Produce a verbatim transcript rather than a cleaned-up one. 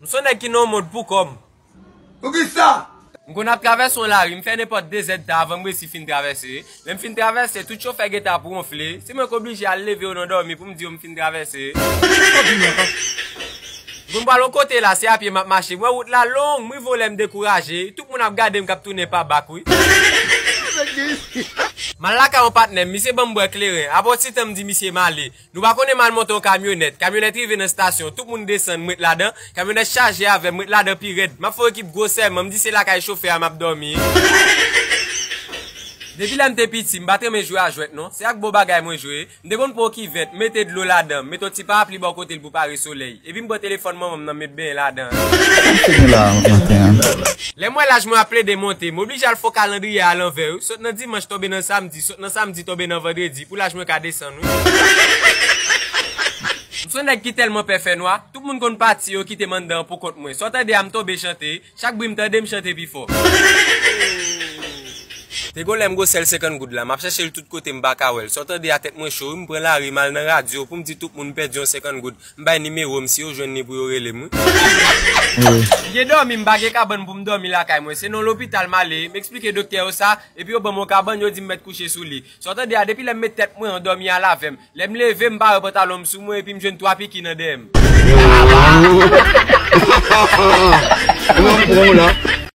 M se yon nèg ki nan yon mond pou kò m. Poukisa? M konn ap travèse yon lari, m fè nenpòt de zèdtan avan m resi fin travèse. Lè m fin travèse, tout chofè gentan ap wonfle. Se mwen k oblije al leve yo nan dòmi pou m di yo m fin travèse. M konn pral yon kote la, se a pye m ap mache. M wè wout la long, m rive lè m dekouraje. Tout moun ap gade m k ap tounen pa bak, wi. M al lakay yon patnè m, misye ban m bwè kleren. Apre yon ti tan, m di misye m ale. Nou pa konnen m al monte yon kamyonèt. Kamyonèt rive nan estasyon, tout moun desann, m ret ladan. Kamyonèt chaje avè m, m ret ladan pi rèd. M ap fè yon ekip gwosèman, m di se lakay chofè a m ap dòmi. Depi lè m te piti, m pa t renmen jwe a jwèt non. Se ak bon bagay mwen jwe. M te konn pran yon kivèt, m mete dlo ladan, m mete yon ti parapli bò kote l pou pare solèy. Epi m pran telefòn manman m nan, m met benyen ladan. Sa ki gen la maten an? Lè m wè laj mwen ap plede monte, m oblije al fè kalandriye a alanvè, wi. Sot nan dimanch tonbe nan samdi, sot nan samdi tonbe nan vandredi, pou laj mwen ka desann, wi. M se yon nèg ki tèlman pè fènwa, tout moun konn pati yo kite m anndan an pou kont mwen. Sa w tande a, m tonbe chante, chak bri m tande, m chante pi fò. Te gon lè m gon sèl senkant goud la, m ap chèche l tout kote, m pa ka wè l. Sa w tande a, tèt mwen cho, wi, m pran lari, m al nan radyo pou m di tout moun m pèdi yon senkant goud. M bay nimewo m, si yo jwenn li pou yo rele m, wi. M gen dòmi, m pa gen kabann pou m dòmi lakay mwen. Se nan lopital m ale, m eksplike doktè yo sa, epi yo ban m yon kabann, yo di m mèt kouche sou li. Sa w tande a, depi lè m met tèt mwen an, dòmi al avè m. Lè m leve, m pa wè pantalon m sou mwen, epi m jwenn twa piki nan dèyè m. Ou la.